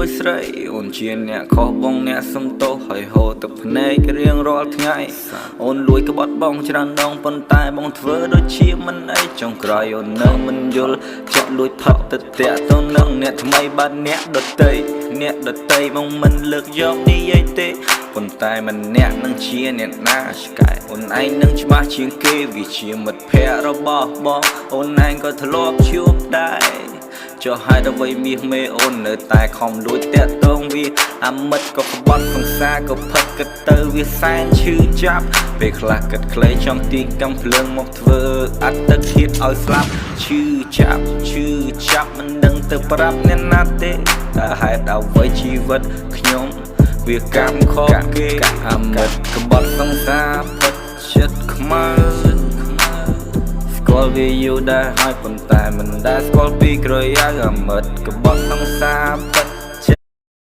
ជាមួយស្រីអូនជាអ្នកខុសបងអ្នកសុំទោសហើយហូរទឹកភ្នែករៀងរាល់ថ្ងៃអូនលួចក្បត់បងច្រើនដងប៉ុន្តែបងធ្វើដូចជាមិនអីចុងក្រោយអូននៅមិនយល់ចិត្តលួចផឹកទៅតាក់ទៅនឹងអ្នកថ្មីបាទអ្នកដតីអ្នកដតីបងមិនលើកយកនិយាយទេប៉ុន្តែម្នាក់នឹងជាអ្នកណាឆ្កែអូនឯងនឹងច្បាស់ជាងគេវាជាមិត្តភក្តិរបស់បងអូនឯងក៏ធ្លាប់ជួបដែរចុះហេតុអ្វីមាសមេអូននៅតែខំលួចតាក់ទងវាអាមិត្តក៏ក្បត់សង្សារក៏ផឹកគិតទៅវាសែនឈឺចាប់ពេលខ្លះគិតខ្លីចង់ទាញកំភ្លើងមកធ្វើអត្តឃាតឲ្យស្លាប់ឈឺចាប់ឈឺចាប់មិនដឹងទៅប្រាប់អ្នកណាទេតើហេតុអ្វីជីវិតខ្ញុំវាកម្មខុសគេអាមិត្តក្បត់សង្សារពិតចិត្តខ្មៅស្គាល់វាយូរដែរហើយប៉ុន្តែមិនដែលស្គាល់ពីក្រយ៉ាអាមិត្តក្បត់សង្សារពិត